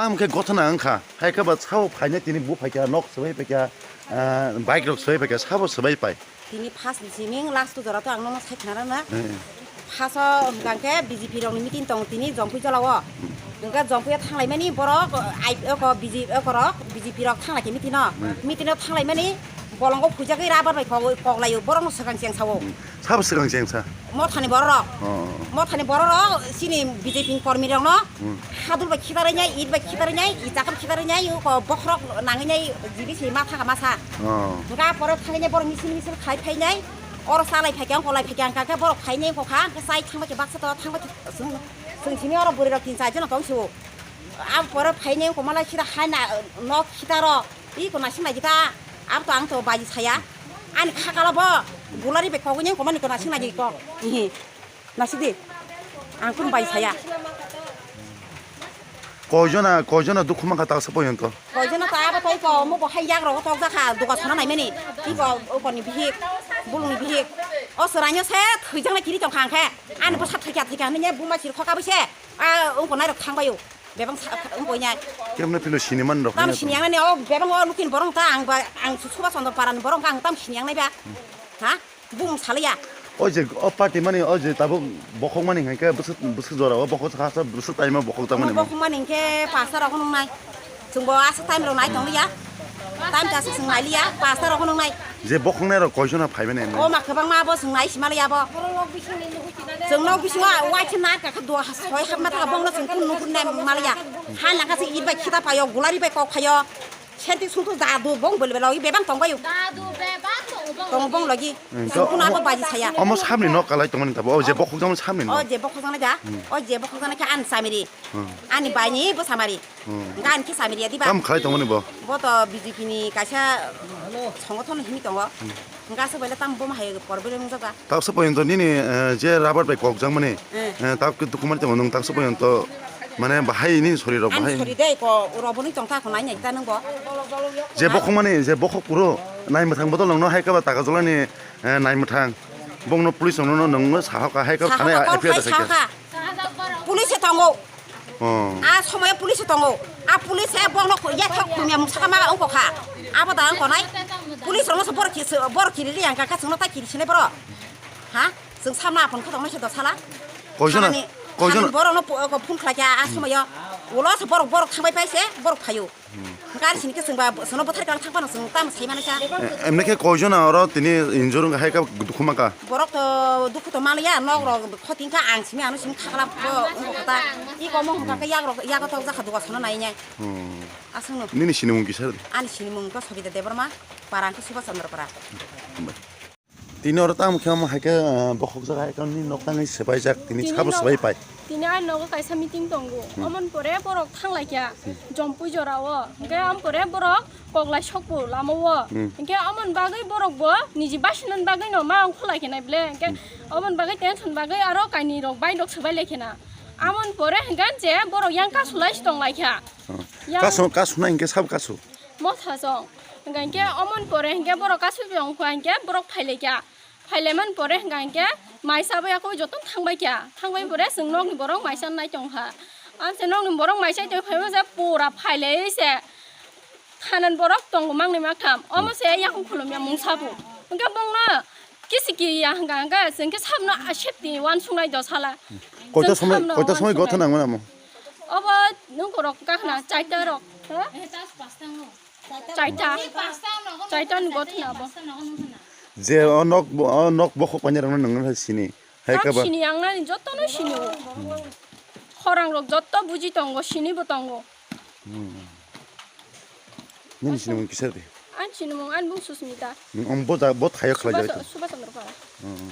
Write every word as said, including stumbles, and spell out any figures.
Tamo khe gothana wngkha, hai khe ba sao phainai tini bo phaikha, nok swbai phaikha, ah, bike rok swbai phaikha, sabo swbai pai. Tini first ni siming last jora to ang nono sai khna rana. Hmm. First o hwnkha khe B J P rok ni meeting tongo tini Jompui Jola o. Hwnkha Jompui o thanglai mani borok, ai, oko B J P, oko rok B J P rok thanglai khe meeting o. Hmm. Meeting o thanglai mani bolongo phujagwi rubber bai kok-, koklai o, borok no swkang cheng sao. Hmm. Sabo swkang cheng sa? Mothani borok rok. Oh. Mothani borok rok chini B J P ni kormi rok no. Hmm. Hadul bai khitarwi nai, it bai khitarwi nai, i chakam khitarwi nai, o ko bokhorok nangwi nai, jibi se ma thaka masa. Oh. Hwnkha pore thangwi nai borok misil misil khai phai nai, oro salai phai khe, kolai phai khe, hwnkha khe borok khai nai, hwnkha kha, hwnkha sai thangbai khe baksa to, thangbai khe, chwng, chwng simi oro bwrwi rok tin char jon tong sio. Abo pore phai nai, hwnkha malai sida hai na, nok khitaro, i ko naising lai khe ta, abo to ang to baji saya. Ani khakalo bo, gulari bai kogwi nai, hwnkha mani ko naising lai kok. Ihi. Nasidi, ang kunu bai saya. Koijona, koijona dukhu mankha taksa poyonto. Koijona ta abo tei ko, mo bo hai yak rogo tokjakha, duka sona naimani. Iko, ukorni bihik, bulungni bihik. O swraino se thwijak nai kiri tongkha angkhe. Ani bwsa thwikha, thwikha hinwi buma sir khoka bwse. A, ungko nairok thangbaio. Bebang sa, ungko nya. Kemne phino siniman rok. Tam sini ang nani, o bebang o lukin borong ta, ang ba, ang Subha Chandra Parani borong ang tam sini ang nai ba. Ha? Bung salaya. O je, o party mani, o je tabuk bokhok mani hwnkhe bwswk, bwswk jora o bokhok sa, sa bwswk taima bokhok tang mani. Bokhok mani hwnkhe pasta rok nung nai. Chwng bo aswk time rok nai tong liya. Time ta aswk chwng nai liya, pasta rok nung nai. Je bokhok nai rok koijon phai mani. O ma kwbang ma bo chwng nai sima liya bo. Chwng nok bisingo waisa na ka kha do soi hap ma ta bong no chwng kun nuk nai ma liya. Ha na ka se it bai khita payo, gulari bai kok phayo. Senti sungtu dadu bong bel bel logi bebang tong bayu. Dadu bebang tong bong. Tong bong logi. Hmm, sungtu to na bo baji saya. Omo samni nok kalai tongmani tabo. O je bokhok jang samni nok. O je bokhok jang ja. Hmm. O je bokhok jang khe an samiri. Hmm. Ani baini bo samari. Hmm. Gan khe samiri ya diba. Tam khalai tongmani bo. Bo to B J P ni kaisa songothon himi tongo. Hmm. Hwnkha aswk bai le tamo buma hai problem wngjaga. Taksa poyonto nini, eh, je rubber bai kokjakmani, eh, tak document tamo nwng taksa poyonto mane bahai nini sori rok bahai. Ani sori de ko roboni tongtha ko nai nai ta nwng bo. Je bokhokmani, je bokhok puro nai mwthang bodol nwngno hai khe ba taka jolani, eh, nai mwthang. Bongno police rokno nwngno sahoka hai khe thane F I R da khaikha. Police tongo. Oh. A somoyo police tongo. A police e bongno yathok khumya mungsa ma ongko kha. Abo da ongko nai. Police rokno se borok kiri, borok kiri ri ang kha, chwngno ta kiri sine borok. Ha? Chwng samna aphon kha tongma se do sala. Koijon? Koijon? Borokno phone khlai kha a somoyo. Ulo se borok, borok thangbai phai se borok phaio. Gari sini khe chwngba, chwngno bwthar kang thang phano chwng tamo sai mano sa. E, emne khe koijona oro tini injure wngkha hai khe dukhu mankha? Borok to dukhu to manliya, nok rok khoting kha ang simi ano simi khakla bo wngkha kha ta. I komo hwnkha khe yak rok, yago tok jakha duka sono nai nai. Hmm. Aswkno. Nini sinimung kisa? Ani sinimung wngkha Sobita Debbarma, para wngkha Subhash Chandra para. Tini oro tamo khe omo hai khe, ah, bokhok jaga hai khe nini nok tangwi swbaijak, tini sabo swbai pai. Tini ani nogo kaisa meeting tongo. Hmm. Omoni pore borok thang lai kha, hmm, Jompui jora o. Hwnkhe omo pore borok koklai sokbo lama o. Hmm. Hwnkhe omoni bagwi borok bo niji basinani bagwi no ma ongkho lai khe nai ble. Hwnkhe, hmm, omoni bagwi tension bagwi aro kainwi rok bai rok swbai lai khe na. Amoni pore hwnkhe je borok yang kasu lai se tong lai kha. Hmm. Yang kasu, kasu nai hwnkhe sabo kasu? Motha chong. Hwnkha hinkhe omoni pore hinkhe borok kasu bai ongkha hinkhe borok phailaikha. Phailaimani pore hwnkha hinkhe maisa bai akhoi jotono thangbaikha. Thangbai pore chwng nokni borok maisa nai tongkha. Amse nokni borok maisa tongphaibo je pura phailaiwi se thanani borok tongo mangni maktham. Omo se yakung khulumya mungsa bo. Hwnkhe bongno kisi kiya hwnkha hinkhe chwng khe sabno safety uansuknai do sala. Koita somoi, koita somoi gothona nangmani amo? Obo nung korok kakhna chaita rok. Ha? Chaita. Chaita ni gothona bo. Je o nok, o nok bokhok painai rokno nangna sini. Hai kaba. Tam sini ang nani jotono sini o. Khorang rok jotto buji tongo, sini bo tongo. Hmm. Nini sinimung kisa de? Ani sinimung ani bung Susmita. Hmm, om bo da, bo thayo khlai jai. Subhas Chandra Para. Hmm.